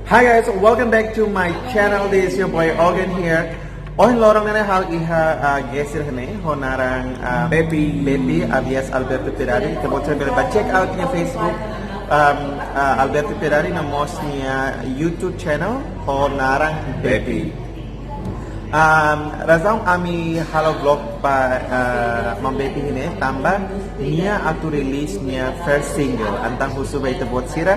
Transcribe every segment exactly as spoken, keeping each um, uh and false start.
Hi guys, welcome back to my channel. This is your boy Ogen here. Ohin loron ne'e ha'u iha, ah, guest sira ne'e, ho naran, ah, Bepi. Bepi alias Alberto Piedade. Ita-boot sira bele bá check out nia Facebook, um, ah, Alberto Piedade, no mós nia YouTube channel ho naran Bepi. Bepi. Um, razaun ami halo vlog ba, ah, maun Bepi ne'e tanba nia atu release nia first single. Entaun husu ba ita-boot sira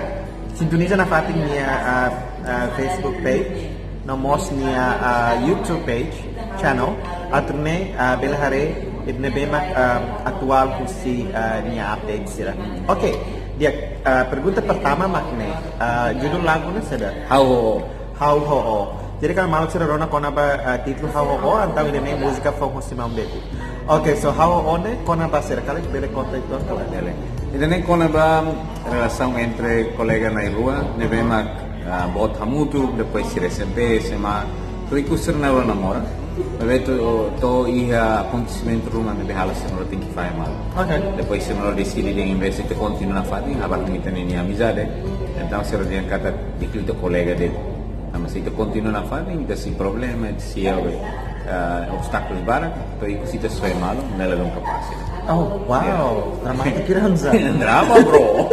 sintoniza nafatin nia, ah, ah, Facebook page, no mós nia, ah, YouTube page, channel, atu nune'e, ah, bele haree ida ne'ebé mak, ah, atuál husi, ah, nia update sira. Oke, di'ak, ah, pergunta pertama mak ne'e, ah, judul lagu ne'e saida? Ha'u Ho. Ha'u Ho. Jadi kalau maluk sira rona kona-ba, ah, títulu Ha'u Ho, entaun ida ne'e múzika foun husi maun Bepi. Oke, so Ha'u Ho ne'e kona-ba saida, karik bele konta uitoan ka lae? Bele. Ida ne'e kona-ba relasaun entre kolega na'in-rua, ne'ebé mak, ah, boot hamutuk, depois sira S M P, S M A, to'o ikus sira na'in-rua namora. Maibé to'o, to'o iha akontesimentu ruma ne'ebé halo sira na'in-rua tenke fahe malu. Oke. Depois sira na'in-rua deside dehan invés ita kontinua nafatin, aban ita-nia amizade. Entaun sira dehan katak di'ak liu ita kolega de'it. Mas se ita kontinua nafatin, ita sei problema, ita sei, ah, obstákulu barak, to'o ikus ita soe malu, ne'e la dún kapás. Oh, wow. Ya. Dramátiku, Ranza. Drama, bro.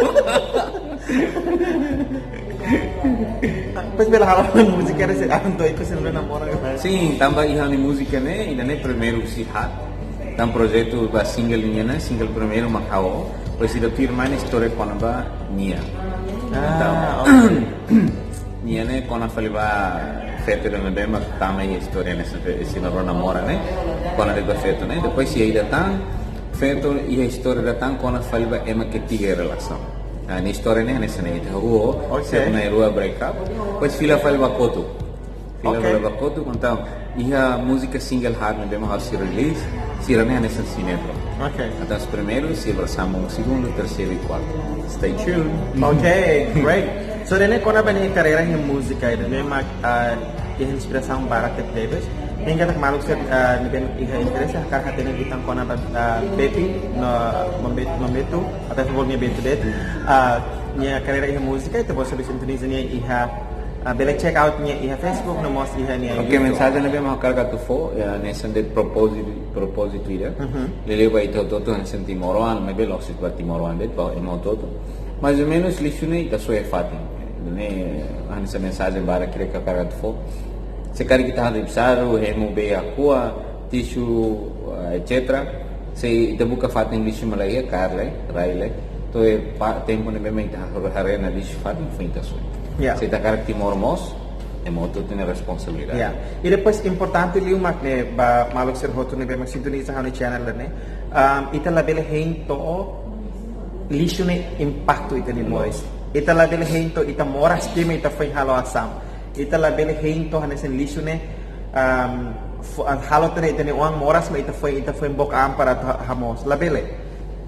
Depois bele halo múzika ne'e, se, ah, to'o ikus sira na'in-rua namora, kan? Sin, tanba iha ha'u-nia múzika ne'e, ida ne'e primeiru husi haat. Entaun projetu ba single nian ne'e, single primeiru mak Ha'u Ho, depois ida tuirmai ne'e istória kona-ba nia. Ah, entaun, oke. Nia ne'e kona fali ba feto ida ne'ebé mak tama iha istória ne'e, sira na'in-rua namora ne'e, kona de'it ba feto ne'e, depois iha ida tan, feto iha istória ida tan kona fali ba ema ketiga iha relasaun. Ah, nia istória ne'e hanesan ne'e, ita Ha'u Ho, oke, sira na'in-rua break up, depois fila fali ba kotuk. Fila, oke, fila ba kotuk, entaun iha múzika single haat ne'ebé mak ha'u sei release, sira ne'e hanesan sinetron. Oke. Entaun primeiru, sira bersama segundu, terseiru i kuartu. Stay tuned. Oke, great. So, ida ne'e kona-ba nia karreira iha múzika, ida ne'ebé mak, ah, iha inspirasaun barak tebetebes. Hein katak maluk sira, ah, ne'ebé iha interese, hakarak hatene uitoan kona-ba, ah, Bepi, no, maun Bet-, maun Betu, atu fó nia Betu de'it. Ah, nia karreira iha múzika, ita-boot sira sintoniza nia iha, ah, bele check out nia iha Facebook, no mós iha nia, oke, YouTube. Mensajen ne'ebé mak hakarak atu fó, ya, hanesan de'it propózitu, propózitu ida. Mhm. Liuliu ba ita hotu-hotu hanesan timoroan, maibé la'ós ba timoroan de'it, ba ema hotu-hotu. Mais ou menus lixu ne'e ita soe fatin. Ne'e hanesan mensajen badak ida ke hakarak atu fó. Se karik ita halo ipsaru, hemu beiakua, tixu, eh, et cetera. Se ita buka fatin lixu mak la iha, kaer lai, rai lai. To'o iha tempu ne'ebé mak ita haree ona lixu fatin, foin ita soe. Ya. Se ita hakarak Timor moos, ema hotu-hotu iha responsabilidade. Ya. I depois importante liu mak ne'e ba maluk sira hotu ne'ebé mak sintoniza ha'u-nia channel ne'e. Um, ita labele hein to'o lixu ne'e impaktu ita-nia moris. Ita labele hein to'o ita moras tiha mak ita foin halo osan. Ita labele hein to'o hanesan lixu ne'e, um, fo-, ah, halo tiha ona ita-nia oan moras mak ita foin, ita foin book an para atu ha-, hamoos. Labele.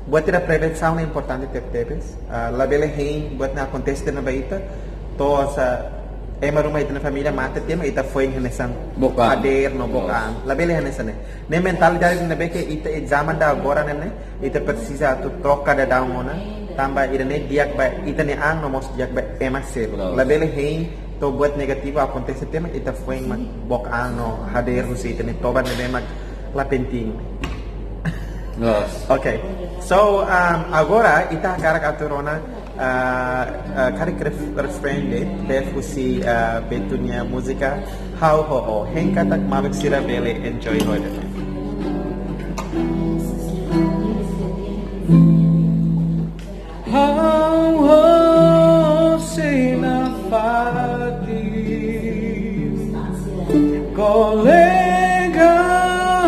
Buat ida prevensaun ne'e importante tebetebes. Ah, labele hein buat ne'e akontese tiha ona ba ita. To'o sá ema ruma ita-nia família mate tiha mak ita foin hanesan book an. Hadeer no book an. Loos. Labele hanesan ne'e. Ne'e mentalidade ne'ebé ke ita iha zaman ida agora ne'e, ne'e, ita presiza atu troka daudaun ona, tanba ida ne'e di'ak ba ita-nia an no mós di'ak ba ema seluk. Loos. Labele hein to'o buat negativu akontese tiha mak ita foin mak book an no hadeer husi ita-nia toba ne'ebé mak la penting. Loos. Oke. So, um, agora ita hakarak atu rona, ah, ah, karik ref-, refreen de'it, bef husi, ah, Betu nia múzika Ha'u Ho. Hein katak maluk sira bele enjoy hotu. Ha'u ho sei nafatin, kolega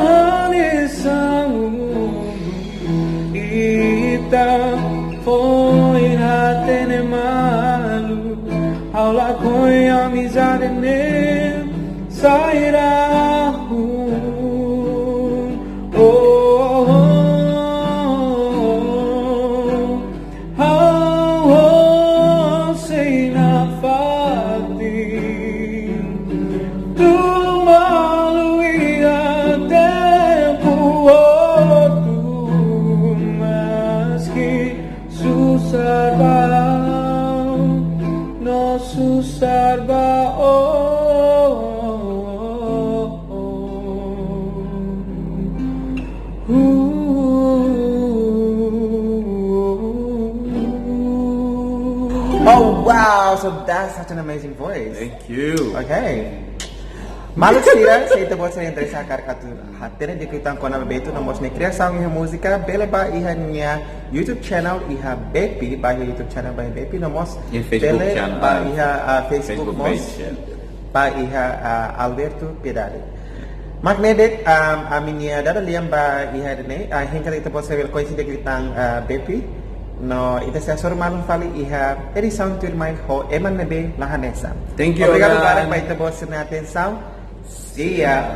hanesan ulun, ita foin hatene malu, ha'u lakohi amizade ne'e saida uluk. Oh, oh, oh, oh. Ha'u ho sei nafatin, ulun malu iha tempu hotu, maski susar ba, no susar ba Wow, so that's such an amazing voice. Thank you. Okay. Maluk sira, se ita-boot sira interesa karik atu hatene di'ak liután kona-ba Beto no mós nia kriasaun iha múzika, bele bá iha nia YouTube channel iha Bepi, bá iha YouTube channel bá iha Bepi no mós Iha Facebook bele channel, bá ah, iha ah, Facebook Facebook mós page, yeah. bá iha ah, Alberto Piedade. Mak ne'e de'it, um, ami-nia dada lian ba iha ida-ne'e, ah, hein katak ita-boot sira bele koñese di'ak liután ah, Bepi, no ita sei hasoru malu fali iha edisaun tuirmai ho ema ne'ebé la hanesan. Thank you, Obrigadu Alan. barak ba ita-boot sira-nia atensaun. See ya.